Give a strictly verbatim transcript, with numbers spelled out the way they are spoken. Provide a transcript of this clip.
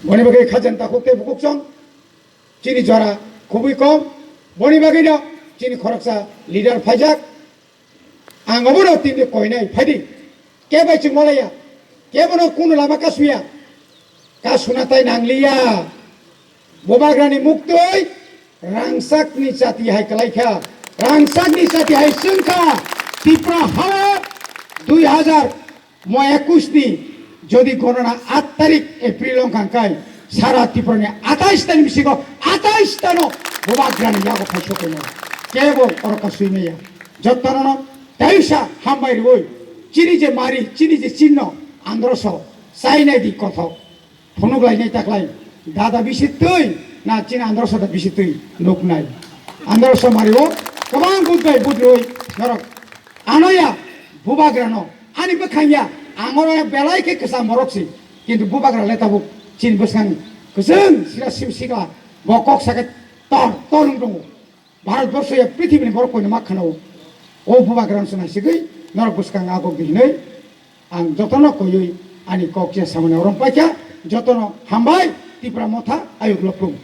Boni bagwi khajan takhuk tei bukhuk chwng chini jora khubui kom. Boni bagwino chini khoroksa leader phaijak. Ang obono tini koinai phaidi. Kebai chwng malaya. Kebono kunu lama kasuya. Kasuna tai nangliya. Bubagrani muktwi rangchakni chati hai kalaikha. Rangchakni chati hai chwngkha. Tripura hao dui hazar mo ekush ni jodi gonona aat tarik April wngkha kai sara Tripura ni atais tani bisingo atais tano Bubagrani yago phai sokono. Kebo oro kasui maya. Jotono taisa hambai rwi chini je mari chini je chinno androso chainai di kothok. Phunuk lainai taklai dada bisi twi na chini androso da bisi twi nuknai. Androso mario kwbang budbai budroi norok anoya Bubagrano ani bwkhangya angoro belai khe kwcham borok si. Kintu Bubagra le tabuk chini bwskang kwchwng sira sim sikla bo kok sakhe tor tor wng tongo. Bharat borso ya prithibini borok koino ma khana o. O Bubagrano se naisigwi norok bwskang agok di hinwi ang jotono koiwi ani kok ya samani orom paikha. Jotono hambai. Tipra Motha ayuk loklum.